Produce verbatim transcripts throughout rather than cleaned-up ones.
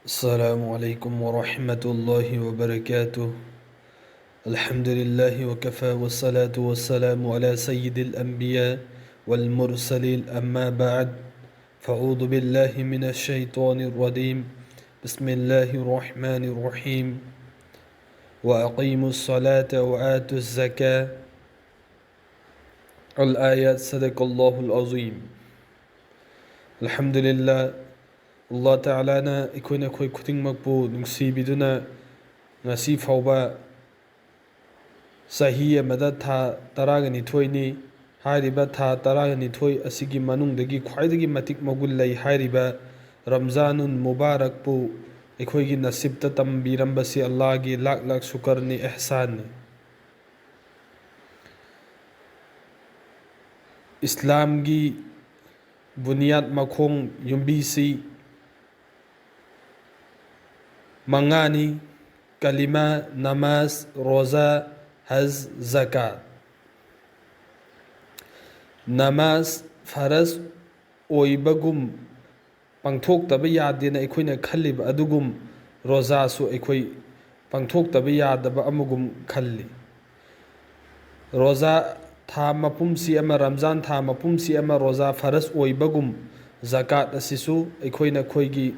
السلام عليكم ورحمة الله وبركاته. الحمد لله وكفى، والصلاة والسلام على سيد الأنبياء والمرسلين، أما بعد، فأعوذ بالله من الشيطان الرجيم. بسم الله الرحمن الرحيم. وأقيموا الصلاة وآتوا الزكاة. الآيات. صدق الله العظيم. الحمد لله. ꯑꯜꯂꯥꯍ ꯇꯥꯂꯥꯅ ꯑꯩꯈꯣꯏꯅ ꯑꯩꯈꯣꯏ ꯈꯨꯗꯤꯡꯃꯛꯄꯨ ꯅꯨꯡꯁꯤꯕꯤꯗꯨꯅ ꯉꯁꯤ ꯐꯥꯎꯕ ꯆꯍꯤ ꯑꯃꯗ ꯊꯥ ꯇꯔꯥꯒ ꯅꯤꯊꯣꯏꯅꯤ꯫ ꯍꯥꯏꯔꯤꯕ ꯊꯥ ꯇꯔꯥꯒ ꯅꯤꯊꯣꯏ ꯑꯁꯤꯒꯤ ꯃꯅꯨꯡꯗꯒꯤ ꯈ꯭ꯋꯥꯏꯗꯒꯤ ꯃꯇꯤꯛ ꯃꯒꯨꯟ ꯂꯩ ꯍꯥꯏꯔꯤꯕ ꯔꯝꯖꯥꯅꯨꯟ ꯃꯨꯕꯥꯔꯛꯄꯨ ꯑꯩꯈꯣꯏꯒꯤ ꯅꯁꯤꯕꯇ ꯇꯝꯕꯤꯔꯝꯕꯁꯤ ꯑꯜꯂꯥꯍꯒꯤ ꯂꯥꯛ ꯂꯥꯛ ꯁꯨꯀꯔꯅꯤ, ꯑꯦꯍꯁꯥꯟꯅꯤ꯫ ꯏꯁꯂꯥꯝꯒꯤ ꯕꯨꯅꯤꯌꯥꯗ, ꯃꯈꯣꯡ ꯌꯨꯝꯕꯤꯁꯤ ꯃꯉꯥꯅꯤ: ꯀꯂꯤꯃꯥ, ꯅꯃꯥꯖ, ꯔꯣꯖꯥ, ꯍꯖ, ꯖꯀꯥꯠ꯫ ꯅꯃꯥꯖ ꯐꯔꯖ ꯑꯣꯏꯕꯒꯨꯝ ꯄꯥꯡꯊꯣꯛꯇꯕ ꯌꯥꯗꯦꯅ ꯑꯩꯈꯣꯏꯅ ꯈꯜꯂꯤꯕ ꯑꯗꯨꯒꯨꯝ, ꯔꯣꯖꯥꯁꯨ ꯑꯩꯈꯣꯏ ꯄꯥꯡꯊꯣꯛꯇꯕ ꯌꯥꯗꯕ ꯑꯃꯒꯨꯝ ꯈꯜꯂꯤ꯫ ꯔꯣꯖꯥ ꯊꯥ ꯃꯄꯨꯝꯁꯤ ꯑꯃ, ꯔꯝꯖꯥꯟ ꯊꯥ ꯃꯄꯨꯝꯁꯤ ꯑꯃ ꯔꯣꯖꯥ ꯐꯔꯖ ꯑꯣꯏꯕꯒꯨꯝ, ꯖꯀꯥꯠ ꯑꯁꯤꯁꯨ ꯑꯩꯈꯣꯏꯅ ꯑꯩꯈꯣꯏꯒꯤ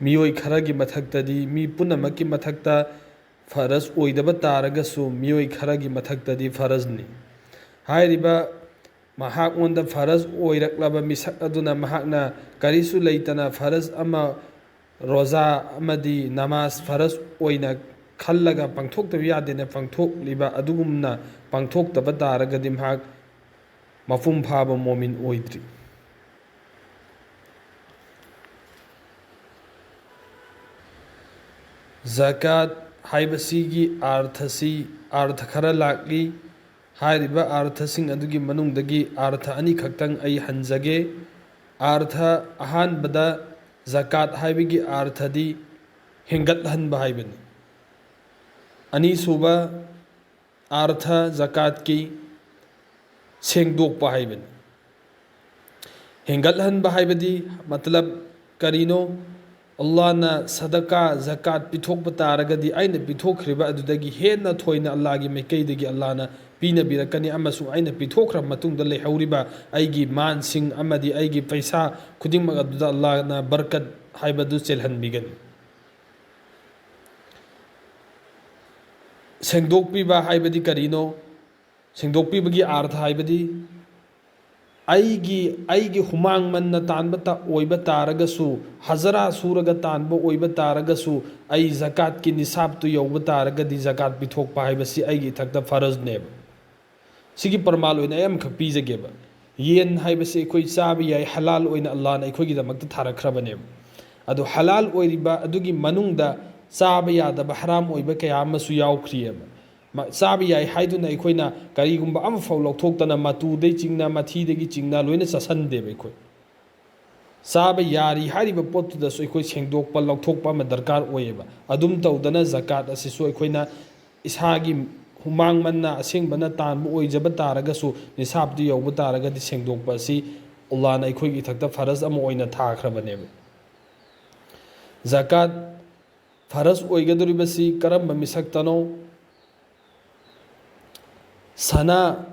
ꯃꯤꯑꯣꯏ ꯈꯔꯒꯤ ꯃꯊꯛꯇꯗꯤ, ꯃꯤ ꯄꯨꯝꯅꯃꯛꯀꯤ ꯃꯊꯛꯇ ꯐꯔꯖ ꯑꯣꯏꯗꯕ ꯇꯥꯔꯒꯁꯨ, ꯃꯤꯑꯣꯏ ꯈꯔꯒꯤ ꯃꯊꯛꯇꯗꯤ ꯐꯔꯖꯅꯤ꯫ ꯍꯥꯏꯔꯤꯕ ꯃꯍꯥꯛꯉꯣꯟꯗ ꯐꯔꯖ ꯑꯣꯏꯔꯛꯂꯕ ꯃꯤꯁꯛ ꯑꯗꯨꯅ ꯃꯍꯥꯛꯅ ꯀꯔꯤꯁꯨ ꯂꯩꯇꯅ ꯐꯔꯖ ꯑꯃ, ꯔꯣꯖꯥ ꯑꯃꯗꯤ ꯅꯃꯥꯖ ꯐꯔꯖ ꯑꯣꯏꯅ ꯈꯜꯂꯒ ꯄꯥꯡꯊꯣꯛꯇꯕ ꯌꯥꯗꯦꯅ ꯄꯥꯡꯊꯣꯛꯂꯤꯕ ꯑꯗꯨꯒꯨꯝꯅ ꯄꯥꯡꯊꯣꯛꯇꯕ ꯇꯥꯔꯒꯗꯤ ꯃꯍꯥꯛ ꯃꯄꯨꯡ ꯐꯥꯕ ꯃꯣꯃꯤꯟ ꯑꯣꯏꯗ꯭ꯔꯤ꯫ ꯖꯀꯥꯠ ꯍꯥꯏꯕꯁꯤꯒꯤ ꯑꯥꯔꯊꯁꯤ, ꯑꯥꯔꯊ ꯈꯔ ꯂꯥꯛꯂꯤ꯫ ꯍꯥꯏꯔꯤꯕ ꯑꯥꯔꯊꯁꯤꯡ ꯑꯗꯨꯒꯤ ꯃꯅꯨꯡꯗꯒꯤ ꯑꯥꯔꯊ ꯑꯅꯤꯈꯛꯇꯪ ꯑꯩ ꯍꯟꯖꯒꯦ꯫ ꯑꯥꯔꯊ ꯑꯍꯥꯟꯕꯗ, ꯖꯀꯥꯠ ꯍꯥꯏꯕꯒꯤ ꯑꯥꯔꯊꯗꯤ ꯍꯦꯟꯒꯠꯍꯟꯕ ꯍꯥꯏꯕꯅꯤ꯫ ꯑꯅꯤꯁꯨꯕ ꯑꯥꯔꯊ ꯖꯀꯥꯠꯀꯤ ꯁꯦꯡꯗꯣꯛꯄ ꯍꯥꯏꯕꯅꯤ꯫ ꯍꯦꯟꯒꯠꯍꯟꯕ ꯍꯥꯏꯕꯗꯤ ꯃꯇꯂꯕ ꯀꯔꯤꯅꯣ? ꯑꯜꯂꯥꯍꯅ ꯁꯗꯀꯥ, ꯖꯀꯥꯠ ꯄꯤꯊꯣꯛꯄ ꯇꯥꯔꯒꯗꯤ, ꯑꯩꯅ ꯄꯤꯊꯣꯛꯈ꯭ꯔꯤꯕ ꯑꯗꯨꯗꯒꯤ ꯍꯦꯟꯅ ꯊꯣꯏꯅ ꯑꯜꯂꯥꯍꯒꯤ ꯃꯥꯏꯀꯩꯗꯒꯤ ꯑꯜꯂꯥꯍꯅ ꯄꯤꯅꯕꯤꯔꯛꯀꯅꯤ, ꯑꯃꯁꯨꯡ ꯑꯩꯅ ꯄꯤꯊꯣꯛꯈ꯭ꯔꯕ ꯃꯇꯨꯡꯗ ꯂꯩꯍꯧꯔꯤꯕ ꯑꯩꯒꯤ ꯃꯥꯟꯁꯤꯡ ꯑꯃꯗꯤ ꯑꯩꯒꯤ ꯄꯩꯁꯥ ꯈꯨꯗꯤꯡꯃꯛ ꯑꯗꯨꯗ ꯑꯜꯂꯥꯍꯅ ꯕꯔꯀꯠ ꯍꯥꯏꯕꯗꯨ ꯆꯦꯜꯍꯟꯕꯤꯒꯅꯤ꯫ ꯁꯦꯡꯗꯣꯛꯄꯤꯕ ꯍꯥꯏꯕꯗꯤ ꯀꯔꯤꯅꯣ? ꯁꯦꯡꯗꯣꯛꯄꯤꯕꯒꯤ ꯑꯥꯔꯊ ꯍꯥꯏꯕꯗꯤ, ꯑꯩꯒꯤ, ꯑꯩꯒꯤ ꯍꯨꯃꯥꯡ ꯃꯟꯅ ꯇꯥꯟꯕ ꯇ-, ꯑꯣꯏꯕ ꯇꯥꯔꯒꯁꯨ, ꯍꯖꯔꯥ ꯁꯨꯔꯒ ꯇꯥꯟꯕ ꯑꯣꯏꯕ ꯇꯥꯔꯒꯁꯨ, ꯑꯩ ꯖꯀꯥꯠꯀꯤ ꯅꯤꯁꯥꯕꯇꯨ ꯌꯧꯕ ꯇꯥꯔꯒꯗꯤ, ꯖꯀꯥꯠ ꯄꯤꯊꯣꯛꯄ ꯍꯥꯏꯕꯁꯤ ꯑꯩꯒꯤ ꯏꯊꯛꯇ ꯐꯔꯖꯅꯦꯕ꯫ ꯁꯤꯒꯤ ꯄ꯭ꯔꯃꯥꯟ ꯑꯣꯏꯅ ꯑꯩ ꯑꯃꯈꯛ ꯄꯤꯖꯒꯦꯕ꯫ ꯌꯦꯟ ꯍꯥꯏꯕꯁꯤ ꯑꯩꯈꯣꯏ ꯆꯥꯕ ꯌꯥꯏ, ꯍꯂꯥꯜ ꯑꯣꯏꯅ ꯑꯜꯂꯥꯍꯅ ꯑꯩꯈꯣꯏꯒꯤꯗꯃꯛꯇ ꯊꯥꯔꯛꯈ꯭ꯔꯕꯅꯦꯕ꯫ ꯑꯗꯣ ꯍꯂꯥꯜ ꯑꯣꯏꯔꯤꯕ ꯑꯗꯨꯒꯤ ꯃꯅꯨꯡꯗ ꯆꯥꯕ ꯌꯥꯗꯕ, ꯍꯔꯥꯝ ꯑꯣꯏꯕ ꯀꯌꯥ ꯑꯃꯁꯨ ꯌꯥꯎꯈ꯭ꯔꯤꯑꯕ꯫ ꯃ-, ꯆꯥꯕ ꯌꯥꯏ ꯍꯥꯏꯗꯨꯅ ꯑꯩꯈꯣꯏꯅ ꯀꯔꯤꯒꯨꯝꯕ ꯑꯃꯐꯥꯎ ꯂꯧꯊꯣꯛꯇꯅ, ꯃꯇꯨꯗꯩ ꯆꯤꯡꯅ, ꯃꯊꯤꯗꯒꯤ ꯆꯤꯡꯅ ꯂꯣꯏꯅ ꯆꯥꯁꯟꯗꯦꯕ ꯑꯩꯈꯣꯏ꯫ ꯆꯥꯕ ꯌꯥꯔꯤ ꯍꯥꯏꯔꯤꯕ ꯄꯣꯠꯇꯨꯗꯁꯨ ꯑꯩꯈꯣꯏ ꯁꯦꯡꯗꯣꯛꯄ, ꯂꯧꯊꯣꯛꯄ ꯑꯃ ꯗꯔꯀꯥꯔ ꯑꯣꯏꯌꯦꯕ꯫ ꯑꯗꯨꯝ ꯇꯧꯗꯅ ꯖꯀꯥꯠ ꯑꯁꯤꯁꯨ ꯑꯩꯈꯣꯏꯅ ꯏꯁꯥꯒꯤ ꯍꯨꯃꯥꯡ ꯃꯟꯅ ꯑꯁꯦꯡꯕꯅ ꯇꯥꯟꯕ ꯑꯣꯏꯖꯕ ꯇꯥꯔꯒꯁꯨ, ꯅꯤꯁꯥꯕꯇꯨ ꯌꯧꯕ ꯇꯥꯔꯒꯗꯤ, ꯁꯦꯡꯗꯣꯛꯄ ꯑꯁꯤ ꯑꯜꯂꯥꯍꯅ ꯑꯩꯈꯣꯏꯒꯤ ꯏꯊꯛꯇ ꯐꯔꯖ ꯑꯃ ꯑꯣꯏꯅ ꯊꯥꯈ꯭ꯔꯕꯅꯦꯕ꯫ ꯖꯀꯥꯠ ꯐꯔꯖ ꯑꯣꯏꯒꯗꯧꯔꯤꯕꯁꯤ ꯀꯔꯝꯕ ꯃꯤꯁꯛꯇꯅꯣ? ꯁꯅꯥ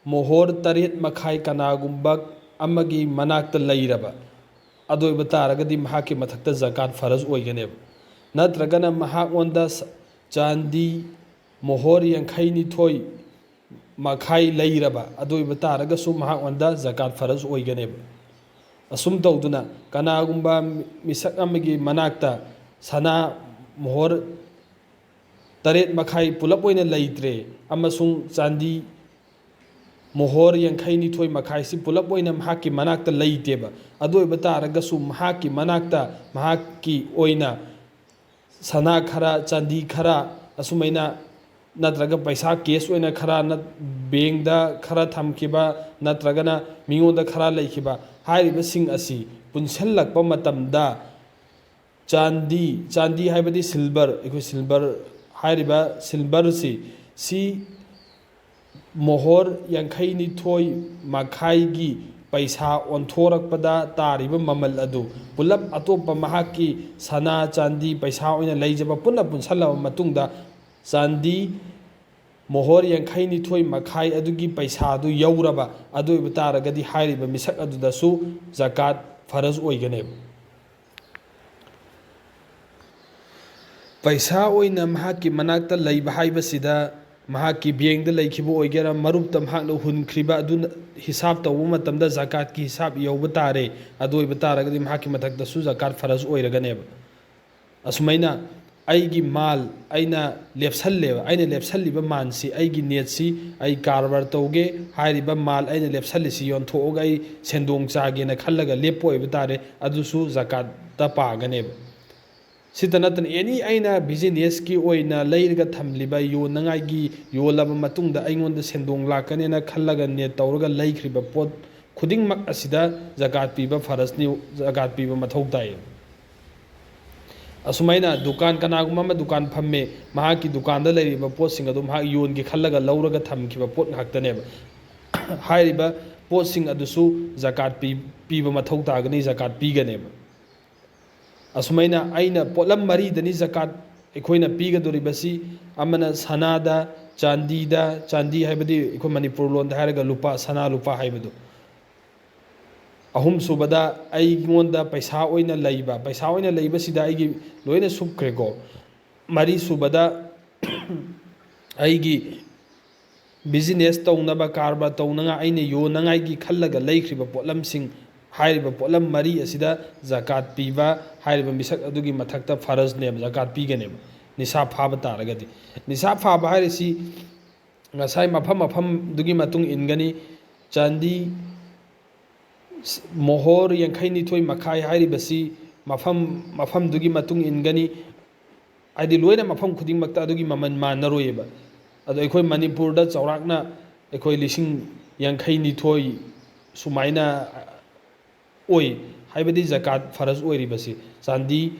ꯃꯣꯍꯣꯔ ꯇꯔꯦꯠ ꯃꯈꯥꯏ ꯀꯅꯥꯒꯨꯝꯕ ꯑꯃꯒꯤ ꯃꯅꯥꯛꯇ ꯂꯩꯔꯕ, ꯑꯗꯨ ꯑꯣꯏꯕ ꯇꯥꯔꯒꯗꯤ ꯃꯍꯥꯛꯀꯤ ꯃꯊꯛꯇ ꯖꯀꯥꯠ ꯐꯔꯖ ꯑꯣꯏꯒꯅꯦꯕ꯫ ꯅꯠꯇ꯭ꯔꯒꯅ ꯃꯍꯥꯛꯉꯣꯟꯗ ꯁ-, ꯆꯥꯟꯗꯤ ꯃꯣꯍꯣꯔ ꯌꯥꯡꯈꯩ ꯅꯤꯊꯣꯏ ꯃꯈꯥꯏ ꯂꯩꯔꯕ, ꯑꯗꯨ ꯑꯣꯏꯕ ꯇꯥꯔꯒꯁꯨ ꯃꯍꯥꯛꯉꯣꯟꯗ ꯖꯀꯥꯠ ꯐꯔꯖ ꯑꯣꯏꯒꯅꯦꯕ꯫ ꯑꯁꯨꯝ ꯇꯧꯗꯨꯅ ꯀꯅꯥꯒꯨꯝꯕ ꯃꯤ-, ꯃꯤꯁꯛ ꯑꯃꯒꯤ ꯃꯅꯥꯛꯇ ꯁꯅꯥ ꯃꯣꯍꯣꯔ ꯇꯔꯦꯠ ꯃꯈꯥꯏ ꯄꯨꯂꯞ ꯑꯣꯏꯅ ꯂꯩꯇ꯭ꯔꯦ, ꯑꯃꯁꯨꯡ ꯆꯥꯟꯗꯤ ꯃꯣꯍꯣꯔ ꯌꯥꯡꯈꯩ ꯅꯤꯊꯣꯏ ꯃꯈꯥꯏꯁꯤ ꯄꯨꯂꯞ ꯑꯣꯏꯅ ꯃꯍꯥꯛꯀꯤ ꯃꯅꯥꯛꯇ ꯂꯩꯇꯦꯕ꯫ ꯑꯗꯨ ꯑꯣꯏꯕ ꯇꯥꯔꯒꯁꯨ ꯃꯍꯥꯛꯀꯤ ꯃꯅꯥꯛꯇ ꯃꯍꯥꯛꯀꯤ ꯑꯣꯏꯅ ꯁꯅꯥ ꯈꯔ, ꯆꯥꯟꯗꯤ ꯈꯔ, ꯑꯁꯨꯃꯥꯏꯅ, ꯅꯠꯇ꯭ꯔꯒ ꯄꯩꯁꯥ ꯀꯦꯁ ꯑꯣꯏꯅ ꯈꯔ, ꯅꯠ-, ꯕꯦꯡꯗ ꯈꯔ ꯊꯝꯈꯤꯕ, ꯅꯠꯇ꯭ꯔꯒꯅ ꯃꯤꯉꯣꯟꯗ ꯈꯔ ꯂꯩꯈꯤꯕ, ꯍꯥꯏꯔꯤꯕꯁꯤꯡ ꯑꯁꯤ ꯄꯨꯟꯁꯤꯜꯂꯛꯄ ꯃꯇꯝꯗ, ꯆꯥꯟꯗꯤ, ꯆꯥꯟꯗꯤ ꯍꯥꯏꯕꯗꯤ ꯁꯤꯜꯚꯔ, ꯑꯩꯈꯣꯏ ꯁꯤꯜꯚꯔ ꯍꯥꯏꯔꯤꯕ ꯁꯤꯜꯚꯔꯁꯤ, ꯁꯤ ꯃꯣꯍꯣꯔ ꯌꯥꯡꯈꯩ ꯅꯤꯊꯣꯏ ꯃꯈꯥꯏꯒꯤ ꯄꯩꯁꯥ ꯑꯣꯟꯊꯣꯔꯛꯄꯗ ꯇꯥꯔꯤꯕ ꯃꯃꯜ ꯑꯗꯨ ꯄꯨꯂꯞ ꯑꯇꯣꯞꯄ ꯃꯍꯥꯛꯀꯤ ꯁꯅꯥ, ꯆꯥꯟꯗꯤ, ꯄꯩꯁꯥ ꯑꯣꯏꯅ ꯂꯩꯖꯕ ꯄꯨꯟꯅ ꯄꯨꯟꯁꯤꯜꯂꯕ ꯃꯇꯨꯡꯗ, ꯆꯥꯟꯗꯤ ꯃꯣꯍꯣꯔ ꯌꯥꯡꯈꯩ ꯅꯤꯊꯣꯏ ꯃꯈꯥꯏ ꯑꯗꯨꯒꯤ ꯄꯩꯁꯥꯗꯨ ꯌꯧꯔꯕ ꯑꯗꯨ ꯑꯣꯏꯕ ꯇꯥꯔꯒꯗꯤ, ꯍꯥꯏꯔꯤꯕ ꯃꯤꯁꯛ ꯑꯗꯨꯗꯁꯨ ꯖꯀꯥꯠ ꯐꯔꯖ ꯑꯣꯏꯒꯅꯦꯕ꯫ ꯄꯩꯁꯥ ꯑꯣꯏꯅ ꯃꯍꯥꯛꯀꯤ ꯃꯅꯥꯛꯇ ꯂꯩꯕ ꯍꯥꯏꯕꯁꯤꯗ, ꯃꯍꯥꯛꯀꯤ ꯕꯦꯡꯗ ꯂꯩꯈꯤꯕ ꯑꯣꯏꯒꯦꯔꯥ, ꯃꯔꯨꯞꯇ ꯃꯍꯥꯛꯅ ꯍꯨꯟꯈ꯭ꯔꯤꯕ ꯑꯗꯨꯅ ꯍꯤꯁꯥꯞ ꯇꯧꯕ ꯃꯇꯝꯗ ꯖꯀꯥꯠꯀꯤ ꯍꯤꯁꯥꯞ ꯌꯧꯕ ꯇꯥꯔꯦ꯫ ꯑꯗꯨ ꯑꯣꯏꯕ ꯇꯥꯔꯒꯗꯤ ꯃꯍꯥꯛꯀꯤ ꯃꯊꯛꯇꯁꯨ ꯖꯀꯥꯠ ꯐꯔꯖ ꯑꯣꯏꯔꯒꯅꯦꯕ꯫ ꯑꯁꯨꯃꯥꯏꯅ ꯑꯩꯒꯤ ꯃꯥꯜ ꯑꯩꯅ ꯂꯦꯞꯁꯜꯂꯦꯕ, ꯑꯩꯅ ꯂꯦꯞꯁꯜꯂꯤꯕ ꯃꯥꯜꯁꯤ, ꯑꯩꯒꯤ ꯅꯦꯠꯁꯤ, ꯑꯩ ꯀꯔꯕꯥꯔ ꯇꯧꯒꯦ ꯍꯥꯏꯔꯤꯕ ꯃꯥꯜ ꯑꯩꯅ ꯂꯦꯞꯁꯜꯂꯤꯁꯤ ꯌꯣꯟꯊꯣꯛꯑꯒ ꯑꯩ ꯁꯦꯟꯗꯣꯡ ꯆꯥꯒꯦꯅ ꯈꯜꯂꯒ ꯂꯦꯞꯄ ꯑꯣꯏꯕ ꯇꯥꯔꯦ, ꯑꯗꯨꯁꯨ ꯖꯀꯥꯠꯇ ꯄꯥꯒꯅꯦꯕ꯫ ꯁꯤꯇ ꯅꯠꯇꯅ ꯑꯦꯅꯤ ꯑꯩꯅ ꯕꯤꯖꯤꯅꯦꯁꯀꯤ ꯑꯣꯏꯅ ꯂꯩꯔꯒ ꯊꯝꯂꯤꯕ, ꯌꯣꯟꯅꯉꯥꯏꯒꯤ, ꯌꯣꯜꯂꯕ ꯃꯇꯨꯡꯗ ꯑꯩꯉꯣꯟꯗ ꯁꯦꯟꯗꯣꯡ ꯂꯥꯛꯀꯅꯦꯅ ꯈꯜꯂꯒ ꯅꯦꯠ ꯇꯧꯔꯒ ꯂꯩꯈ꯭ꯔꯤꯕ ꯄꯣꯠ ꯈꯨꯗꯤꯡꯃꯛ ꯑꯁꯤꯗ ꯖꯀꯥꯠ ꯄꯤꯕ ꯐꯔꯖꯅꯤ, ꯖꯀꯥꯠ ꯄꯤꯕ ꯃꯊꯧ ꯇꯥꯏ꯫ ꯑꯁꯨꯃꯥꯏꯅ ꯗꯨꯀꯥꯟ, ꯀꯅꯥꯒꯨꯝꯕ ꯑꯃ ꯗꯨꯀꯥꯟ ꯐꯝꯃꯦ, ꯃꯍꯥꯛꯀꯤ ꯗꯨꯀꯥꯟꯗ ꯂꯩꯔꯤꯕ ꯄꯣꯠꯁꯤꯡ ꯑꯗꯨ ꯃꯍꯥꯛ ꯌꯣꯟꯒꯦ ꯈꯜꯂꯒ ꯂꯧꯔꯒ ꯊꯝꯈꯤꯕ ꯄꯣꯠ ꯉꯥꯛꯇꯅꯦꯕ꯫ ꯍꯥꯏꯔꯤꯕ ꯄꯣꯠꯁꯤꯡ ꯑꯗꯨꯁꯨ ꯖꯀꯥꯠ ꯄꯤ-, ꯄꯤꯕ ꯃꯊꯧ ꯇꯥꯒꯅꯤ, ꯖꯀꯥꯠ ꯄꯤꯒꯅꯦꯕ꯫ ꯑꯁꯨꯃꯥꯏꯅ ꯑꯩꯅ ꯄꯣꯠꯂꯝ ꯃꯔꯤꯗꯅꯤ ꯖꯀꯥꯠ ꯑꯩꯈꯣꯏꯅ ꯄꯤꯒꯗꯧꯔꯤꯕꯁꯤ꯫ ꯑꯃꯅ ꯁꯅꯥꯗ, ꯆꯥꯟꯗꯤꯗ, ꯆꯥꯟꯗꯤ ꯍꯥꯏꯕꯗꯤ ꯑꯩꯈꯣꯏ ꯃꯅꯤꯄꯨꯔ ꯂꯣꯟꯗ ꯍꯥꯏꯔꯒ ꯂꯨꯄꯥ, ꯁꯅꯥ ꯂꯨꯄꯥ ꯍꯥꯏꯕꯗꯣ꯫ ꯑꯍꯨꯝꯁꯨꯕꯗ ꯑꯩꯉꯣꯟꯗ ꯄꯩꯁꯥ ꯑꯣꯏꯅ ꯂꯩꯕ, ꯄꯩꯁꯥ ꯑꯣꯏꯅ ꯂꯩꯕꯁꯤꯗ ꯑꯩꯒꯤ ꯂꯣꯏꯅ ꯁꯨꯞꯈ꯭ꯔꯦꯀꯣ꯫ ꯃꯔꯤꯁꯨꯕꯗ ꯑꯩꯒꯤ ꯕꯤꯖꯤꯅꯦꯁ ꯇꯧꯅꯕ, ꯀꯔꯕꯥꯔ ꯇꯧꯅꯉꯥꯏ, ꯑꯩꯅ ꯌꯣꯟꯅꯉꯥꯏꯒꯤ ꯈꯜꯂꯒ ꯂꯩꯈ꯭ꯔꯤꯕ ꯄꯣꯠꯂꯝꯁꯤꯡ, ꯍꯥꯏꯔꯤꯕ ꯄꯣꯠꯂꯝ ꯃꯔꯤ ꯑꯁꯤꯗ ꯖꯀꯥꯠ ꯄꯤꯕ, ꯍꯥꯏꯔꯤꯕ ꯃꯤꯁꯛ ꯑꯗꯨꯒꯤ ꯃꯊꯛꯇ ꯐꯔꯖꯅꯦꯕ, ꯖꯀꯥꯠ ꯄꯤꯒꯅꯦꯕ, ꯅꯤꯁꯥꯕ ꯐꯥꯕ ꯇꯥꯔꯒꯗꯤ꯫ ꯅꯤꯁꯥꯕ ꯐꯥꯕ ꯍꯥꯏꯔꯤꯁꯤ ꯉꯁꯥꯏ ꯃꯐꯝ ꯃꯐꯝꯗꯨꯒꯤ ꯃꯇꯨꯡ ꯏꯟꯒꯅꯤ꯫ ꯆꯥꯟꯗꯤ ꯃꯣꯍꯣꯔ ꯌꯥꯡꯈꯩ ꯅꯤꯊꯣꯏ ꯃꯈꯥꯏ ꯍꯥꯏꯔꯤꯕꯁꯤ ꯃꯐꯝ ꯃꯐꯝꯗꯨꯒꯤ ꯃꯇꯨꯡ ꯏꯟꯒꯅꯤ꯫ ꯍꯥꯏꯗꯤ ꯂꯣꯏꯅ ꯃꯐꯝ ꯈꯨꯗꯤꯡꯃꯛꯇ ꯑꯗꯨꯒꯤ ꯃꯃꯜ ꯃꯥꯟꯅꯔꯣꯏꯌꯦꯕ꯫ ꯑꯗꯣ ꯑꯩꯈꯣꯏ ꯃꯅꯤꯄꯨꯔꯗ ꯆꯥꯎꯔꯥꯛꯅ ꯑꯩꯈꯣꯏ ꯂꯤꯁꯤꯡ ꯌꯥꯡꯈꯩ ꯅꯤꯊꯣꯏ ꯁꯨꯃꯥꯏꯅ ꯑꯣꯏ꯫ ꯍꯥꯏꯕꯗꯤ ꯖꯀꯥꯠ ꯐꯔꯖ ꯑꯣꯏꯔꯤꯕꯁꯤ, ꯆꯥꯟꯗꯤ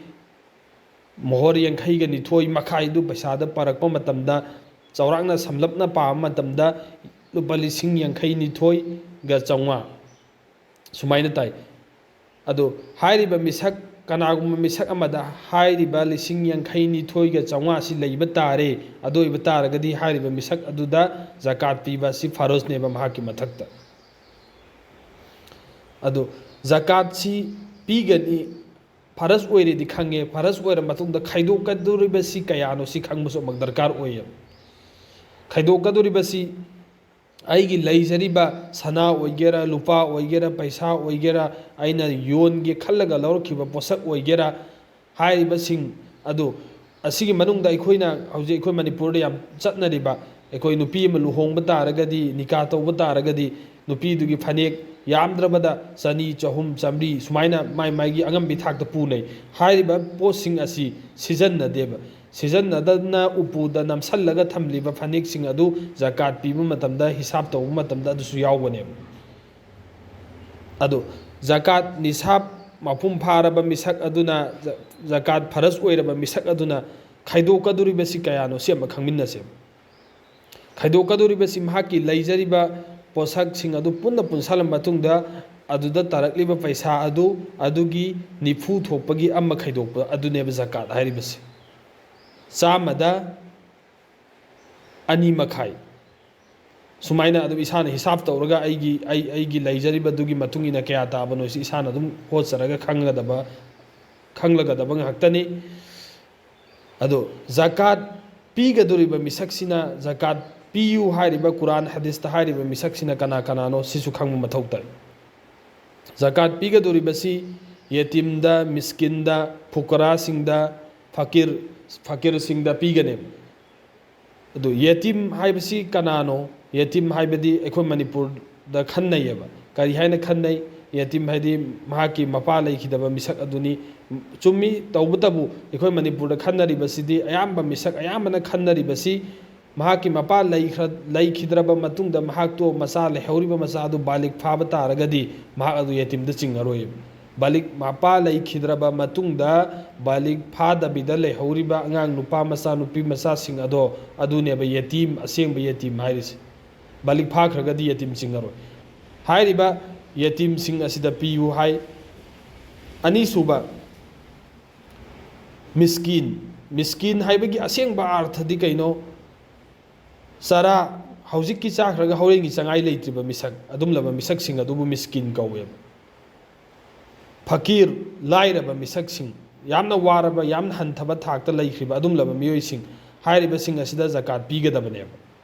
ꯃꯣꯍꯣꯔ ꯌꯥꯡꯈꯩꯒ ꯅꯤꯊꯣꯏ ꯃꯈꯥꯏꯗꯨ ꯄꯩꯁꯥꯗ ꯄꯥꯔꯛꯄ ꯃꯇꯝꯗ, ꯆꯥꯎꯔꯥꯛꯅ ꯁꯝꯂꯞꯅ ꯄꯥꯕ ꯃꯇꯝꯗ, ꯂꯨꯄꯥ ꯂꯤꯁꯤꯡ ꯌꯥꯡꯈꯩ ꯅꯤꯊꯣꯏꯒ ꯆꯥꯝꯃꯉꯥ꯫ ꯁꯨꯃꯥꯏꯅ ꯇꯥꯏ꯫ ꯑꯗꯣ ꯍꯥꯏꯔꯤꯕ ꯃꯤꯁꯛ, ꯀꯅꯥꯒꯨꯝꯕ ꯃꯤꯁꯛ ꯑꯃꯗ ꯍꯥꯏꯔꯤꯕ ꯂꯤꯁꯤꯡ ꯌꯥꯡꯈꯩ ꯅꯤꯊꯣꯏꯒ ꯆꯥꯝꯃꯉꯥ ꯑꯁꯤ ꯂꯩꯕ ꯇꯥꯔꯦ꯫ ꯑꯗꯨ ꯑꯣꯏꯕ ꯇꯥꯔꯒꯗꯤ ꯍꯥꯏꯔꯤꯕ ꯃꯤꯁꯛ ꯑꯗꯨꯗ ꯖꯀꯥꯠ ꯄꯤꯕ ꯑꯁꯤ ꯐꯔꯖꯅꯦꯕ ꯃꯍꯥꯛꯀꯤ ꯃꯊꯛꯇ꯫ ꯑꯗꯣ ꯖꯀꯥꯠꯁꯤ ꯄꯤꯒꯅꯤ, ꯐꯔꯖ ꯑꯣꯏꯔꯦꯗꯤ ꯈꯪꯉꯦ꯫ ꯐꯔꯖ ꯑꯣꯏꯔ ꯃꯇꯨꯡꯗ ꯈꯥꯏꯗꯣꯛꯀꯗꯧꯔꯤꯕꯁꯤ ꯀꯌꯥꯅꯣ ꯁꯤ ꯈꯪꯕꯁꯨ ꯑꯃꯨꯛ ꯗꯔꯀꯥꯔ ꯑꯣꯏꯌꯦꯕ꯫ ꯈꯥꯏꯗꯣꯛꯀꯗꯧꯔꯤꯕꯁꯤ ꯑꯩꯒꯤ ꯂꯩꯖꯔꯤꯕ ꯁꯅꯥ ꯑꯣꯏꯒꯦꯔꯥ, ꯂꯨꯄꯥ ꯑꯣꯏꯒꯦꯔꯥ, ꯄꯩꯁꯥ ꯑꯣꯏꯒꯦꯔꯥ, ꯑꯩꯅ ꯌꯣꯟꯒꯦ ꯈꯜꯂꯒ ꯂꯧꯔꯛꯈꯤꯕ ꯄꯣꯠꯁꯛ ꯑꯣꯏꯒꯦꯔꯥ, ꯍꯥꯏꯔꯤꯕꯁꯤꯡ ꯑꯗꯨ, ꯑꯁꯤꯒꯤ ꯃꯅꯨꯡꯗ ꯑꯩꯈꯣꯏꯅ ꯍꯧꯖꯤꯛ ꯑꯩꯈꯣꯏ ꯃꯅꯤꯄꯨꯔꯗ ꯌꯥꯝ ꯆꯠꯅꯔꯤꯕ, ꯑꯩꯈꯣꯏ ꯅꯨꯄꯤ ꯑꯃ ꯂꯨꯍꯣꯡꯕ ꯇꯥꯔꯒꯗꯤ, ꯅꯤꯀꯥ ꯇꯧꯕ ꯇꯥꯔꯒꯗꯤ, ꯅꯨꯄꯤꯗꯨꯒꯤ ꯐꯅꯦꯛ ꯌꯥꯝꯗ꯭ꯔꯕꯗ ꯆꯅꯤ, ꯆꯍꯨꯝ, ꯆꯥꯝꯃꯔꯤ ꯁꯨꯃꯥꯏꯅ ꯃꯥꯏ ꯃꯥꯏꯒꯤ ꯑꯉꯝꯕꯤ ꯊꯥꯛꯇ ꯄꯨꯅꯩ꯫ ꯍꯥꯏꯔꯤꯕ ꯄꯣꯠꯁꯤꯡ ꯑꯁꯤ ꯁꯤꯖꯤꯟꯅꯗꯦꯕ꯫ ꯁꯤꯖꯤꯟꯅꯗꯅ ꯎꯄꯨꯗ ꯅꯝꯁꯜꯂꯒ ꯊꯝꯂꯤꯕ ꯐꯅꯦꯛꯁꯤꯡ ꯑꯗꯨ ꯖꯀꯥꯠ ꯄꯤꯕ ꯃꯇꯝꯗ, ꯍꯤꯁꯥꯞ ꯇꯧꯕ ꯃꯇꯝꯗ ꯑꯗꯨꯁꯨ ꯌꯥꯎꯒꯅꯦꯕ꯫ ꯑꯗꯨ ꯖꯀꯥꯠ ꯅꯤꯁꯥꯕ ꯃꯄꯨꯡ ꯐꯥꯔꯕ ꯃꯤꯁꯛ ꯑꯗꯨꯅ, ꯖ-, ꯖꯀꯥꯠ ꯐꯔꯖ ꯑꯣꯏꯔꯕ ꯃꯤꯁꯛ ꯑꯗꯨꯅ ꯈꯥꯏꯗꯣꯛꯀꯗꯧꯔꯤꯕꯁꯤ ꯀꯌꯥꯅꯣ, ꯁꯤ ꯑꯃ ꯈꯪꯃꯤꯟꯅꯁꯦ꯫ ꯈꯥꯏꯗꯣꯛꯀꯗꯧꯔꯤꯕꯁꯤ ꯃꯍꯥꯛꯀꯤ ꯂꯩꯖꯔꯤꯕ ꯄꯣꯠꯁꯛꯁꯤꯡ ꯑꯗꯨ ꯄꯨꯟꯅ ꯄꯨꯟꯁꯜꯂꯕ ꯃꯇꯨꯡꯗ, ꯑꯗꯨꯗ ꯇꯥꯔꯛꯂꯤꯕ ꯄꯩꯁꯥ ꯑꯗꯨ, ꯑꯗꯨꯒꯤ ꯅꯤꯐꯨ ꯊꯣꯛꯄꯒꯤ ꯑꯃ ꯈꯥꯏꯗꯣꯛꯄ ꯑꯗꯨꯅꯦꯕ ꯖꯀꯥꯠ ꯍꯥꯏꯔꯤꯕꯁꯤ꯫ ꯆꯥꯝꯃꯗ ꯑꯅꯤ ꯃꯈꯥꯏ꯫ ꯁꯨꯃꯥꯏꯅ ꯑꯗꯨꯝ ꯏꯁꯥꯅ ꯍꯤꯁꯥꯞ ꯇꯧꯔꯒ ꯑꯩꯒꯤ, ꯑꯩ, ꯑꯩꯒꯤ ꯂꯩꯖꯔꯤꯕꯗꯨꯒꯤ ꯃꯇꯨꯡ ꯏꯟꯅ ꯀꯌꯥ ꯇꯥꯕꯅꯣ ꯁꯤ ꯏꯁꯥꯅ ꯑꯗꯨꯝ ꯍꯣꯠꯆꯔꯒ ꯈꯪꯒꯗꯕ, ꯈꯪꯂꯒꯗꯕ ꯉꯥꯛꯇꯅꯤ꯫ ꯑꯗꯣ ꯖꯀꯥꯠ ꯄꯤꯒꯗꯧꯔꯤꯕ ꯃꯤꯁꯛꯁꯤꯅ ꯖꯀꯥꯠ ꯄꯤꯌꯨ ꯍꯥꯏꯔꯤꯕ ꯀꯨꯔꯥꯟ ꯍꯗꯤꯁꯇ ꯍꯥꯏꯔꯤꯕ ꯃꯤꯁꯛꯁꯤꯅ ꯀꯅꯥ ꯀꯅꯥꯅꯣ ꯁꯤꯁꯨ ꯈꯪꯕ ꯃꯊꯧ ꯇꯥꯏ꯫ ꯖꯀꯥꯠ ꯄꯤꯒꯗꯧꯔꯤꯕꯁꯤ ꯌꯦꯇꯤꯝꯗ, ꯃꯤꯁꯀꯤꯟꯗ, ꯐꯨꯀꯔꯥꯁꯤꯡꯗ, ꯐꯀꯤꯔ, ꯐꯀꯤꯔꯁꯤꯡꯗ ꯄꯤꯒꯅꯦꯕ꯫ ꯑꯗꯨ ꯌꯦꯇꯤꯝ ꯍꯥꯏꯕꯁꯤ ꯀꯅꯥꯅꯣ? ꯌꯦꯇꯤꯝ ꯍꯥꯏꯕꯗꯤ ꯑꯩꯈꯣꯏ ꯃꯅꯤꯄꯨꯔꯗ ꯈꯟꯅꯩꯌꯦꯕ꯫ ꯀꯔꯤ ꯍꯥꯏꯅ ꯈꯟꯅꯩ? ꯌꯦꯇꯤꯝ ꯍꯥꯏꯗꯤ ꯃꯍꯥꯛꯀꯤ ꯃꯄꯥ ꯂꯩꯈꯤꯗꯕ ꯃꯤꯁꯛ ꯑꯗꯨꯅꯤ꯫ ꯆꯨꯝꯃꯤ, ꯇꯧꯕꯇꯕꯨ ꯑꯩꯈꯣꯏ ꯃꯅꯤꯄꯨꯔꯗ ꯈꯟꯅꯔꯤꯕꯁꯤꯗꯤ, ꯑꯌꯥꯝꯕ ꯃꯤꯁꯛ ꯑꯌꯥꯝꯕꯅ ꯈꯟꯅꯔꯤꯕꯁꯤ ꯃꯍꯥꯛꯀꯤ ꯃꯄꯥ ꯂꯩꯈ꯭ꯔ-, ꯂꯩꯈꯤꯗ꯭ꯔꯕ ꯃꯇꯨꯡꯗ ꯃꯍꯥꯛꯇꯣ ꯃꯆꯥ ꯂꯩꯍꯧꯔꯤꯕ ꯃꯆꯥ ꯑꯗꯨ ꯕꯥꯂꯤꯒ ꯐꯥꯕ ꯇꯥꯔꯒꯗꯤ ꯃꯍꯥꯛ ꯑꯗꯨ ꯌꯦꯇꯤꯝꯗ ꯆꯤꯡꯉꯔꯣꯏ꯫ ꯕꯥꯂꯤꯒ, ꯃꯄꯥ ꯂꯩꯈꯤꯗ꯭ꯔꯕ ꯃꯇꯨꯡꯗ ꯕꯥꯂꯤꯒ ꯐꯥꯗꯕꯤꯗ ꯂꯩꯍꯧꯔꯤꯕ ꯑꯉꯥꯡ ꯅꯨꯄꯥ ꯃꯆꯥ, ꯅꯨꯄꯤ ꯃꯆꯥꯁꯤꯡ ꯑꯗꯣ ꯑꯗꯨꯅꯦꯕ ꯌꯦꯇꯤꯝ, ꯑꯁꯦꯡꯕ ꯌꯦꯇꯤꯝ ꯍꯥꯏꯔꯤꯁꯦ꯫ ꯕꯥꯂꯤꯒ ꯐꯥꯈ꯭ꯔꯒꯗꯤ ꯌꯦꯇꯤꯝ ꯆꯤꯡꯉꯔꯣꯏ꯫ ꯍꯥꯏꯔꯤꯕ ꯌꯦꯇꯤꯝꯁꯤꯡ ꯑꯁꯤꯗ ꯄꯤꯌꯨ ꯍꯥꯏ꯫ ꯑꯅꯤꯁꯨꯕ, ꯃꯤꯁꯀꯤꯟ꯫ ꯃꯤꯁꯀꯤꯟ ꯍꯥꯏꯕꯒꯤ ꯑꯁꯦꯡꯕ ꯑꯥꯔꯊꯗꯤ ꯀꯩꯅꯣ? ꯆꯔꯥ, ꯍꯧꯖꯤꯛꯀꯤ ꯆꯥꯈ꯭ꯔꯒ ꯍꯣꯔꯦꯟꯒꯤ ꯆꯉꯥꯏ ꯂꯩꯇ꯭ꯔꯤꯕ ꯃꯤꯁꯛ, ꯑꯗꯨꯝꯂꯕ ꯃꯤꯁꯛꯁꯤꯡ ꯑꯗꯨꯕꯨ ꯃꯤꯁꯀꯤꯟ ꯀꯧꯋꯦꯕ꯫ ꯐꯀꯤꯔ, ꯂꯥꯏꯔꯕ ꯃꯤꯁꯛꯁꯤꯡ, ꯌꯥꯝꯅ ꯋꯥꯔꯕ, ꯌꯥꯝꯅ ꯍꯟꯊꯕ ꯊꯥꯛꯇ ꯂꯩꯈ꯭ꯔꯤꯕ ꯑꯗꯨꯝꯂꯕ ꯃꯤꯑꯣꯏꯁꯤꯡ, ꯍꯥꯏꯔꯤꯕꯁꯤꯡ ꯑꯁꯤꯗ ꯖꯀꯥꯠ ꯄꯤꯒꯗꯕꯅꯦꯕ꯫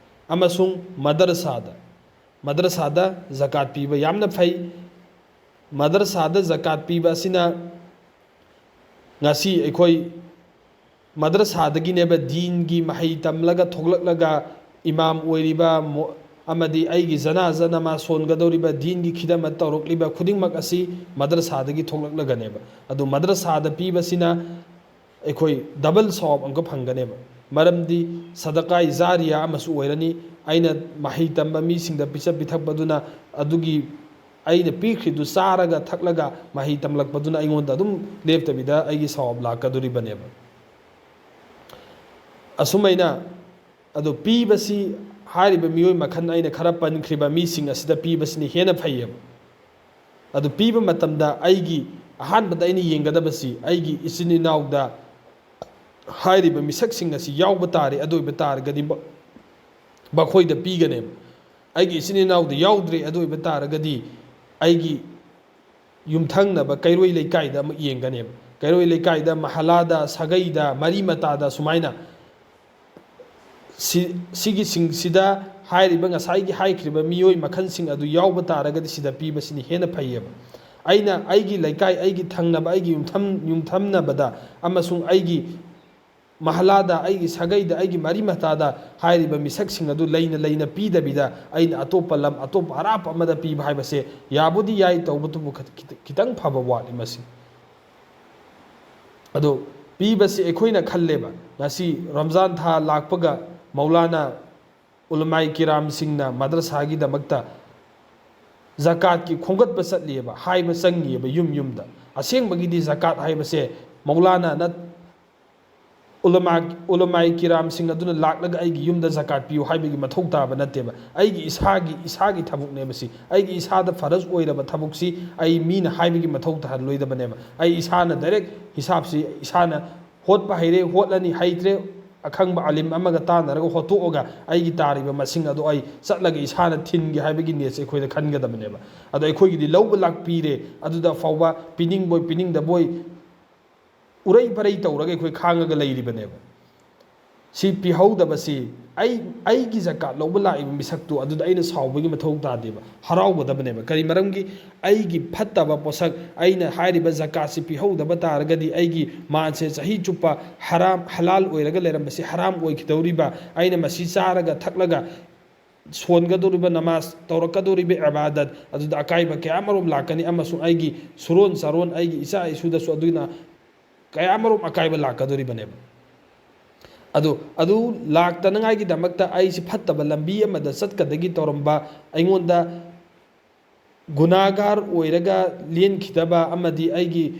ꯑꯃꯁꯨꯡ ꯃꯗꯔꯁꯥꯗ, ꯃꯗꯔꯁꯥꯗ ꯖꯀꯥꯠ ꯄꯤꯕ ꯌꯥꯝꯅ ꯐꯩ꯫ ꯃꯗꯔꯁꯥꯗ ꯖꯀꯥꯠ ꯄꯤꯕ ꯑꯁꯤꯅ ꯉꯁꯤ ꯑꯩꯈꯣꯏ ꯃꯗ꯭ꯔꯁꯥꯗꯒꯤꯅꯦꯕ ꯗꯤꯟꯒꯤ ꯃꯍꯩ ꯇꯝꯂꯒ ꯊꯣꯛꯂꯛꯂꯒ ꯏꯃꯥꯝ ꯑꯣꯏꯔꯤꯕ ꯃꯣ-, ꯑꯃꯗꯤ ꯑꯩꯒꯤ ꯖꯅꯥꯖ ꯅꯃꯥꯖ ꯁꯣꯟꯒꯗꯧꯔꯤꯕ ꯗꯤꯟꯒꯤ ꯈꯤꯗꯃꯠ ꯇꯧꯔꯛꯂꯤꯕ ꯈꯨꯗꯤꯡꯃꯛ ꯑꯁꯤ ꯃꯗ꯭ꯔꯁꯥꯗꯒꯤ ꯊꯣꯛꯂꯛꯂꯒꯅꯦꯕ꯫ ꯑꯗꯨ ꯃꯗ꯭ꯔꯁꯥꯗ ꯄꯤꯕꯁꯤꯅ ꯑꯩꯈꯣꯏ ꯗꯕꯜ ꯁꯋꯥꯕ ꯑꯃꯨꯛꯀ ꯐꯪꯒꯅꯦꯕ꯫ ꯃꯔꯝꯗꯤ ꯁꯗꯀꯥꯏ ꯖꯥꯔꯤꯌꯥ ꯑꯃꯁꯨ ꯑꯣꯏꯔꯅꯤ꯫ ꯑꯩꯅ ꯃꯍꯩ ꯇꯝꯕ ꯃꯤꯁꯤꯡꯗ ꯄꯤꯖ ꯄꯤꯊꯛꯄꯗꯨꯅ ꯑꯗꯨꯒꯤ ꯑꯩꯅ ꯄꯤꯈ꯭ꯔꯤꯗꯨ ꯆꯥꯔꯒ ꯊꯛꯂꯒ ꯃꯍꯩ ꯇꯝꯂꯛꯄꯗꯨꯅ ꯑꯩꯉꯣꯟꯗ ꯑꯗꯨꯝ ꯂꯦꯞꯇꯕꯤꯗ ꯑꯩꯒꯤ ꯁꯋꯥꯕ ꯂꯥꯛꯀꯗꯣꯔꯤꯕꯅꯦꯕ꯫ ꯑꯁꯨꯃꯥꯏꯅ ꯑꯗꯨ ꯄꯤꯕꯁꯤ ꯍꯥꯏꯔꯤꯕ ꯃꯤꯑꯣꯏ ꯃꯈꯜ ꯑꯩꯅ ꯈꯔ ꯄꯟꯈ꯭ꯔꯤꯕ ꯃꯤꯁꯤꯡ ꯑꯁꯤꯗ ꯄꯤꯕꯁꯤꯅ ꯍꯦꯟꯅ ꯐꯩꯌꯦꯕ꯫ ꯑꯗꯨ ꯄꯤꯕ ꯃꯇꯝꯗ ꯑꯩꯒꯤ ꯑꯍꯥꯟꯕꯗ ꯑꯩꯅ ꯌꯦꯡꯒꯗꯕꯁꯤ ꯑꯩꯒꯤ ꯏꯆꯤꯟ ꯏꯅꯥꯎꯗ ꯍꯥꯏꯔꯤꯕ ꯃꯤꯁꯛꯁꯤꯡ ꯑꯁꯤ ꯌꯥꯎꯕ ꯇꯥꯔꯦ꯫ ꯑꯗꯨ ꯑꯣꯏꯕ ꯇꯥꯔꯒꯗꯤ ꯃ-, ꯃꯈꯣꯏꯗ ꯄꯤꯒꯅꯦꯕ꯫ ꯑꯩꯒꯤ ꯏꯆꯤꯟ ꯏꯅꯥꯎꯗ ꯌꯥꯎꯗ꯭ꯔꯦ꯫ ꯑꯗꯨ ꯑꯣꯏꯕ ꯇꯥꯔꯒꯗꯤ ꯑꯩꯒꯤ ꯌꯨꯝꯊꯪꯅꯕ ꯀꯩꯔꯣꯏ ꯂꯩꯀꯥꯏꯗ ꯑꯃꯨꯛ ꯌꯦꯡꯒꯅꯦꯕ꯫ ꯀꯩꯔꯣꯏ ꯂꯩꯀꯥꯏꯗ, ꯃꯍꯂꯥꯗ, ꯁꯥꯒꯩꯗ, ꯃꯔꯤ ꯃꯇꯥꯗ ꯁꯨꯃꯥꯏꯅ ꯁꯤ-, ꯁꯤꯒꯤꯁꯤꯡꯁꯤꯗ ꯍꯥꯏꯔꯤꯕ ꯉꯁꯥꯏꯒꯤ ꯍꯥꯏꯈ꯭ꯔꯤꯕ ꯃꯤꯑꯣꯏ ꯃꯈꯜꯁꯤꯡ ꯑꯗꯨ ꯌꯥꯎꯕ ꯇꯥꯔꯒꯗꯤ ꯁꯤꯗ ꯄꯤꯕꯁꯤꯅ ꯍꯦꯟꯅ ꯐꯩꯌꯦꯕ꯫ ꯑꯩꯅ ꯑꯩꯒꯤ ꯂꯩꯀꯥꯏ, ꯑꯩꯒꯤ ꯊꯪꯅꯕ, ꯑꯩꯒꯤ ꯌꯨꯝꯊꯝ-, ꯌꯨꯝꯊꯝꯅꯕꯗ ꯑꯃꯁꯨꯡ ꯑꯩꯒꯤ ꯃꯍꯂꯥꯗ, ꯑꯩꯒꯤ ꯁꯥꯒꯩꯗ, ꯑꯩꯒꯤ ꯃꯔꯤ ꯃꯇꯥꯗ ꯍꯥꯏꯔꯤꯕ ꯃꯤꯁꯛꯁꯤꯡ ꯑꯗꯨ ꯂꯩꯅ ꯂꯩꯅ ꯄꯤꯗꯕꯤꯗ ꯑꯩꯅ ꯑꯇꯣꯞꯄ ꯂꯝ, ꯑꯇꯣꯞꯄ ꯑꯔꯥꯞꯄ ꯑꯃꯗ ꯄꯤꯕ ꯍꯥꯏꯕꯁꯦ ꯌꯥꯕꯨꯗꯤ ꯌꯥꯏ, ꯇꯧꯕꯇꯕꯨ ꯈꯤꯇ-, ꯈꯤꯇ-, ꯈꯤꯇꯪ ꯐꯕ ꯋꯥꯠꯂꯤ ꯃꯁꯤ꯫ ꯑꯗꯣ ꯄꯤꯕꯁꯤ ꯑꯩꯈꯣꯏꯅ ꯈꯜꯂꯦꯕ, ꯉꯁꯤ ꯔꯝꯖꯥꯟ ꯊꯥ ꯂꯥꯛꯄꯒ ꯃꯧꯂꯥꯅꯥ ꯎꯂꯃꯥꯏ ꯀꯤꯔꯥꯝꯁꯤꯡꯅ ꯃꯗ꯭ꯔꯁꯥꯒꯤꯗꯃꯛꯇ ꯖꯀꯥꯠꯀꯤ ꯈꯣꯝꯒꯠꯄ ꯆꯠꯂꯤꯑꯕ, ꯍꯥꯏꯕ ꯆꯪꯉꯤꯑꯕ ꯌꯨꯝ ꯌꯨꯝꯗ꯫ ꯑꯁꯦꯡꯕꯒꯤꯗꯤ ꯖꯀꯥꯠ ꯍꯥꯏꯕꯁꯦ ꯃꯧꯂꯥꯅꯥ ꯅꯠ-, ꯎꯂꯃꯥ, ꯎꯂꯃꯥꯏ ꯀꯤꯔꯥꯝꯁꯤꯡ ꯑꯗꯨꯅ ꯂꯥꯛꯂꯒ ꯑꯩꯒꯤ ꯌꯨꯝꯗ ꯖꯀꯥꯠ ꯄꯤꯌꯨ ꯍꯥꯏꯕꯒꯤ ꯃꯊꯧ ꯇꯥꯕ ꯅꯠꯇꯦꯕ꯫ ꯑꯩꯒꯤ ꯏꯁꯥꯒꯤ, ꯏꯁꯥꯒꯤ ꯊꯕꯛꯅꯦꯕ ꯁꯤ꯫ ꯑꯩꯒꯤ ꯏꯁꯥꯗ ꯐꯔꯖ ꯑꯣꯏꯔꯕ ꯊꯕꯛꯁꯤ ꯑꯩ ꯃꯤꯅ ꯍꯥꯏꯕꯒꯤ ꯃꯊꯧ ꯇꯥꯍꯜꯂꯣꯏꯗꯕꯅꯦꯕ꯫ ꯑꯩ ꯏꯁꯥꯅ direct ꯍꯤꯁꯥꯞꯁꯤ ꯏꯁꯥꯅ ꯍꯣꯠꯄ ꯍꯩꯔꯦ, ꯍꯣꯠꯂꯅꯤ, ꯍꯩꯇ꯭ꯔꯦ, ꯑꯈꯪꯕ ꯑꯂꯤꯝ ꯑꯃꯒ ꯇꯥꯟꯅꯔꯒ ꯍꯣꯠꯇꯣꯛꯑꯒ ꯑꯩꯒꯤ ꯇꯥꯔꯤꯕ ꯃꯁꯤꯡ ꯑꯗꯣ ꯑꯩ ꯆꯠꯂꯒ ꯏꯁꯥꯅ ꯊꯤꯟꯒꯦ ꯍꯥꯏꯕꯒꯤ ꯅꯤꯌꯠꯁꯦ ꯑꯩꯈꯣꯏꯗ ꯈꯟꯒꯗꯕꯅꯦꯕ꯫ ꯑꯗꯣ ꯑꯩꯈꯣꯏꯒꯤꯗꯤ ꯂꯧꯕ ꯂꯥꯛꯄꯤꯔꯦ, ꯑꯗꯨꯗ ꯐꯥꯎꯕ ꯄꯤꯅꯤꯡꯕꯣꯏ ꯄꯤꯅꯤꯡꯗꯕꯣꯏ ꯎꯔꯩ ꯐꯔꯩ ꯇꯧꯔꯒ ꯑꯩꯈꯣꯏ ꯈꯥꯡꯉꯒ ꯂꯩꯔꯤꯕꯅꯦꯕ꯫ ꯁꯤ ꯄꯤꯍꯧꯗꯕꯁꯤ ꯑꯩ, ꯑꯩꯒꯤ ꯖꯀꯥꯠ ꯂꯧꯕ ꯂꯥꯛꯏꯕ ꯃꯤꯁꯛꯇꯨ ꯑꯗꯨꯗ ꯑꯩꯅ ꯁꯥꯎꯕꯒꯤ ꯃꯊꯧ ꯇꯥꯗꯦꯕ, ꯍꯔꯥꯎꯒꯗꯕꯅꯦꯕ꯫ ꯀꯔꯤ ꯃꯔꯝꯒꯤ? ꯑꯩꯒꯤ ꯐꯠꯇꯕ ꯄꯣꯠꯁꯛ, ꯑꯩꯅ ꯍꯥꯏꯔꯤꯕ ꯖꯀꯥꯠꯁꯤ ꯄꯤꯍꯧꯗꯕ ꯇꯥꯔꯒꯗꯤ ꯑꯩꯒꯤ ꯃꯥꯟꯁꯦ ꯆꯍꯤ ꯆꯨꯞꯄ ꯍꯔꯥꯝ, ꯍꯂꯥꯜ ꯑꯣꯏꯔꯒ ꯂꯩꯔꯝꯕꯁꯤ ꯍꯔꯥꯝ ꯑꯣꯏꯈꯤꯗꯧꯔꯤꯕ, ꯑꯩꯅ ꯃꯁꯤ ꯆꯥꯔꯒ ꯊꯛꯂꯒ ꯁꯣꯟꯒꯗꯧꯔꯤꯕ, ꯅꯃꯥꯖ ꯇꯧꯔꯛꯀꯗꯧꯔꯤꯕ ꯏꯕꯥꯗꯠ ꯑꯗꯨꯗ ꯑꯀꯥꯏꯕ ꯀꯌꯥ ꯑꯃꯔꯣꯝ ꯂꯥꯛꯀꯅꯤ, ꯑꯃꯁꯨꯡ ꯑꯩꯒꯤ ꯁꯨꯔꯣꯟ ꯆꯥꯔꯣꯟ, ꯑꯩꯒꯤ ꯏꯆꯥ ꯏꯁꯨꯗꯁꯨ ꯑꯗꯨꯅ ꯀꯌꯥ ꯑꯃꯔꯣꯝ ꯑꯀꯥꯏꯕ ꯂꯥꯛꯀꯗꯧꯔꯤꯕꯅꯦꯕ꯫ ꯑꯗꯨ, ꯑꯗꯨ ꯂꯥꯛꯇꯅꯉꯥꯏꯒꯤꯗꯃꯛꯇ ꯑꯩꯁꯤ ꯐꯠꯇꯕ ꯂꯝꯕꯤ ꯑꯃꯗ ꯆꯠꯀꯗꯒꯤ ꯇꯧꯔꯝꯕ, ꯑꯩꯉꯣꯟꯗ ꯒꯨꯅꯥꯒꯥꯔ ꯑꯣꯏꯔꯒ ꯂꯦꯟꯈꯤꯗꯕ ꯑꯃꯗꯤ ꯑꯩꯒꯤ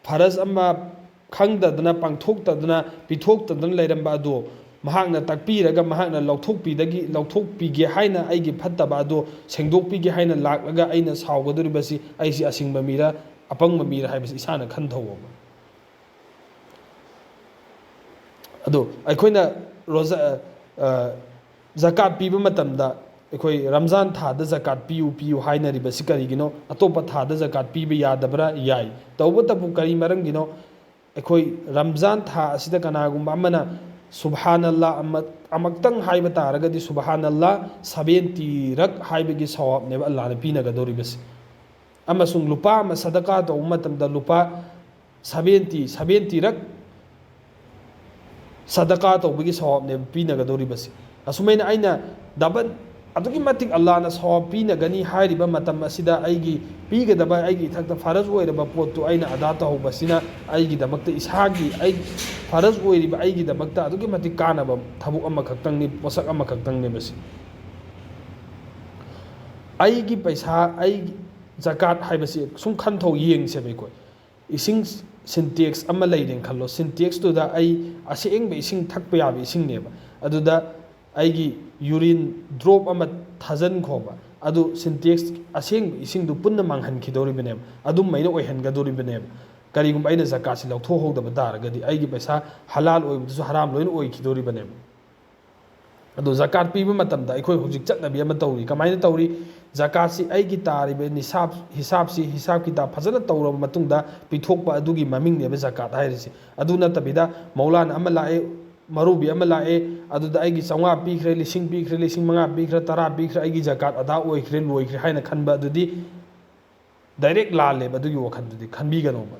ꯐꯔꯖ ꯑꯃ ꯈꯪꯗꯗꯅ, ꯄꯥꯡꯊꯣꯛꯇꯗꯅ, ꯄꯤꯊꯣꯛꯇꯗꯅ ꯂꯩꯔꯝꯕ ꯑꯗꯨ ꯃꯍꯥꯛꯅ ꯇꯥꯛꯄꯤꯔꯒ ꯃꯍꯥꯛꯅ ꯂꯧꯊꯣꯛꯄꯤꯗꯒꯤ, ꯂꯧꯊꯣꯛꯄꯤꯒꯦ ꯍꯥꯏꯅ, ꯑꯩꯒꯤ ꯐꯠꯇꯕ ꯑꯗꯨ ꯁꯦꯡꯗꯣꯛꯄꯤꯒꯦ ꯍꯥꯏꯅ ꯂꯥꯛꯂꯒ ꯑꯩꯅ ꯁꯥꯎꯒꯗꯧꯔꯤꯕꯁꯤ ꯑꯩꯁꯤ ꯑꯁꯤꯡꯕ ꯃꯤꯔ, ꯑꯄꯪꯕ ꯃꯤꯔ ꯍꯥꯏꯕꯁꯤ ꯏꯁꯥꯅ ꯈꯟꯊꯧꯑꯕ꯫ ꯑꯗꯣ ꯑꯩꯈꯣꯏꯅ ꯔꯣꯖꯥ, ꯑ, ꯖꯀꯥꯠ ꯄꯤꯕ ꯃꯇꯝꯗ ꯑꯩꯈꯣꯏ ꯔꯝꯖꯥꯟ ꯊꯥꯗ ꯖꯀꯥꯠ ꯄꯤꯌꯨ, ꯄꯤꯌꯨ ꯍꯥꯏꯅꯔꯤꯕꯁꯤ ꯀꯔꯤꯒꯤꯅꯣ? ꯑꯇꯣꯞꯄ ꯊꯥꯗ ꯖꯀꯥꯠ ꯄꯤꯕ ꯌꯥꯗꯕ꯭ꯔꯥ? ꯌꯥꯏ꯫ ꯇꯧꯕꯇꯕꯨ ꯀꯔꯤ ꯃꯔꯝꯒꯤꯅꯣ? ꯑꯩꯈꯣꯏ ꯔꯝꯖꯥꯟ ꯊꯥ ꯑꯁꯤꯗ ꯀꯅꯥꯒꯨꯝꯕ ꯑꯃꯅ ꯁꯨꯕꯍꯥꯅꯜꯂꯥ ꯑꯃ, ꯑꯃꯨꯛꯇꯪ ꯍꯥꯏꯕ ꯇꯥꯔꯒꯗꯤ ꯁꯨꯕꯍꯥꯅꯜꯂꯥ ꯁꯚꯦꯟꯇꯤ ꯔꯛ ꯍꯥꯏꯕꯒꯤ ꯁꯋꯥꯕꯅꯦꯕ ꯑꯜꯂꯥꯍꯅ ꯄꯤꯅꯒꯗꯧꯔꯤꯕꯁꯤ꯫ ꯑꯃꯁꯨꯡ ꯂꯨꯄꯥ ꯑꯃ ꯁꯗꯀꯥ ꯇꯧꯕ ꯃꯇꯝꯗ ꯂꯨꯄꯥ ꯁꯚꯦꯟꯇꯤ, ꯁꯚꯦꯟꯇꯤ ꯔꯛ ꯁꯗꯀꯥ ꯇꯧꯕꯒꯤ ꯁꯋꯥꯕꯅꯦꯕ ꯄꯤꯅꯒꯗꯧꯔꯤꯕꯁꯤ꯫ ꯑꯁꯨꯃꯥꯏꯅ ꯑꯩꯅ ꯗꯕꯜ, ꯑꯗꯨꯛꯀꯤ ꯃꯇꯤꯛ ꯑꯜꯂꯥꯍꯅ ꯁꯋꯥꯕ ꯄꯤꯅꯒꯅꯤ ꯍꯥꯏꯔꯤꯕ ꯃꯇꯝ ꯑꯁꯤꯗ ꯑꯩꯒꯤ ꯄꯤꯒꯗꯕ, ꯑꯩꯒꯤ ꯏꯊꯛꯇ ꯐꯔꯖ ꯑꯣꯏꯔꯕ ꯄꯣꯠꯇꯨ ꯑꯩꯅ ꯑꯗꯥ ꯇꯧꯍꯧꯕꯁꯤꯅ ꯑꯩꯒꯤꯗꯃꯛꯇ, ꯏꯁꯥꯒꯤ, ꯑꯩ ꯐꯔꯖ ꯑꯣꯏꯔꯤꯕ ꯑꯩꯒꯤꯗꯃꯛꯇ ꯑꯗꯨꯛꯀꯤ ꯃꯇꯤꯛ ꯀꯥꯟꯅꯕ ꯊꯕꯛ ꯑꯃꯈꯛꯇꯪꯅꯤ, ꯄꯣꯠꯁꯛ ꯑꯃꯈꯛꯇꯪꯅꯦꯕ ꯁꯤ꯫ ꯑꯩꯒꯤ ꯄꯩꯁꯥ, ꯑꯩꯒꯤ ꯖꯀꯥꯠ ꯍꯥꯏꯕꯁꯤ ꯁꯨꯝ ꯈꯟꯊꯧ ꯌꯦꯡꯁꯦꯕ ꯑꯩꯈꯣꯏ꯫ ꯏꯁꯤꯡ ꯁꯤꯟꯇꯦꯛꯁ ꯑꯃ ꯂꯩꯔꯦꯅ ꯈꯜꯂꯣ꯫ ꯁꯤꯟꯇꯦꯛꯁꯇꯨꯗ ꯑꯩ ꯑꯁꯦꯡꯕ ꯏꯁꯤꯡ ꯊꯛꯄ ꯌꯥꯕ ꯏꯁꯤꯡꯅꯦꯕ꯫ ꯑꯗꯨꯗ ꯑꯩꯒꯤ ꯌꯨꯔꯤꯟ ꯗ꯭ꯔꯣꯞ ꯑꯃ ꯊꯥꯖꯤꯟꯈꯣꯕ꯫ ꯑꯗꯨ ꯁꯤꯟꯇꯦꯛꯁ ꯑꯁꯦꯡꯕ ꯏꯁꯤꯡꯗꯨ ꯄꯨꯟꯅ ꯃꯥꯡꯍꯟꯈꯤꯗꯧꯔꯤꯕꯅꯦꯕ꯫ ꯑꯗꯨꯝꯃꯥꯏꯅ ꯑꯣꯏꯍꯟꯒꯗꯧꯔꯤꯕꯅꯦꯕ꯫ ꯀꯔꯤꯒꯨꯝꯕ ꯑꯩꯅ ꯖꯀꯥꯠꯁꯤ ꯂꯧꯊꯣꯛꯍꯧꯗꯕ ꯇꯥꯔꯒꯗꯤ ꯑꯩꯒꯤ ꯄꯩꯁꯥ ꯍꯂꯥꯜ ꯑꯣꯏꯕꯗꯨꯁꯨ ꯍꯔꯥꯝ ꯂꯣꯏꯅ ꯑꯣꯏꯈꯤꯗꯧꯔꯤꯕꯅꯦꯕ꯫ ꯑꯗꯣ ꯖꯀꯥꯠ ꯄꯤꯕ ꯃꯇꯝꯗ ꯑꯩꯈꯣꯏ ꯍꯧꯖꯤꯛ ꯆꯠꯅꯕꯤ ꯑꯃ ꯇꯧꯔꯤ꯫ ꯀꯃꯥꯏꯅ ꯇꯧꯔꯤ? ꯖꯀꯥꯠꯁꯤ ꯑꯩꯒꯤ ꯇꯥꯔꯤꯕ ꯅꯤꯁꯥꯕ, ꯍꯤꯁꯥꯕꯁꯤ, ꯍꯤꯁꯥꯕ ꯀꯤꯇꯥꯕ ꯐꯖꯅ ꯇꯧꯔꯕ ꯃꯇꯨꯡꯗ ꯄꯤꯊꯣꯛꯄ ꯑꯗꯨꯒꯤ ꯃꯃꯤꯡꯅꯦꯕ ꯖꯀꯥꯠ ꯍꯥꯏꯔꯤꯁꯤ꯫ ꯑꯗꯨ ꯅꯠꯇꯕꯤꯗ ꯃꯧꯂꯥꯅ ꯑꯃ ꯂꯥꯛꯑꯦ, ꯃꯧꯔꯨꯕꯤ ꯑꯃ ꯂꯥꯛꯑꯦ, ꯑꯗꯨꯗ ꯑꯩꯒꯤ ꯆꯥꯝꯃꯉꯥ ꯄꯤꯈ꯭ꯔꯦ, ꯂꯤꯁꯤꯡ ꯄꯤꯈ꯭ꯔꯦ, ꯂꯤꯁꯤꯡ ꯃꯉꯥ ꯄꯤꯈ꯭ꯔꯦ, ꯇꯔꯥ ꯄꯤꯈ꯭ꯔꯦ, ꯑꯩꯒꯤ ꯖꯀꯥꯠ ꯑꯗꯥ ꯑꯣꯏꯈ꯭ꯔꯦ, ꯂꯣꯏꯈ꯭ꯔꯦ ꯍꯥꯏꯅ ꯈꯟꯕ ꯑꯗꯨꯗꯤ ꯗꯥꯏꯔꯦꯛ ꯂꯥꯜꯂꯦꯕ꯫ ꯑꯗꯨꯒꯤ ꯋꯥꯈꯜꯗꯨꯗꯤ ꯈꯟꯕꯤꯒꯅꯣꯕ꯫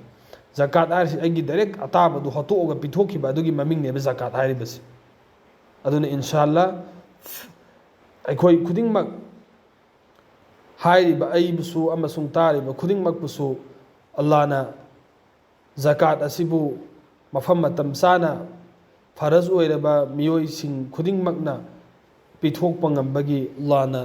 ꯖꯀꯥꯠ ꯍꯥꯏꯔꯤꯁꯤ ꯑꯩꯒꯤ ꯗꯥꯏꯔꯦꯛ ꯑꯇꯥꯕꯗꯨ ꯍꯣꯠꯇꯣꯛꯑꯒ ꯄꯤꯊꯣꯛꯈꯤꯕ ꯑꯗꯨꯒꯤ ꯃꯃꯤꯡꯅꯦꯕ ꯖꯀꯥꯠ ꯍꯥꯏꯔꯤꯕꯁꯤ꯫ ꯑꯗꯨꯅ ꯏꯟꯁꯥꯜꯂꯥ ꯑꯩꯈꯣꯏ ꯈꯨꯗꯤꯡꯃꯛ, ꯍꯥꯏꯔꯤꯕ ꯑꯩꯕꯨꯁꯨ ꯑꯃꯁꯨꯡ ꯇꯥꯔꯤꯕ ꯈꯨꯗꯤꯡꯃꯛꯄꯨꯁꯨ ꯑꯜꯂꯥꯅ ꯖꯀꯥꯠ ꯑꯁꯤꯕꯨ ꯃꯐꯝ ꯃꯇꯝ ꯆꯥꯅ ꯐꯔꯖ ꯑꯣꯏꯔꯕ ꯃꯤꯑꯣꯏꯁꯤꯡ ꯈꯨꯗꯤꯡꯃꯛꯅ ꯄꯤꯊꯣꯛꯄ ꯉꯝꯕꯒꯤ ꯑꯜꯂꯥꯅ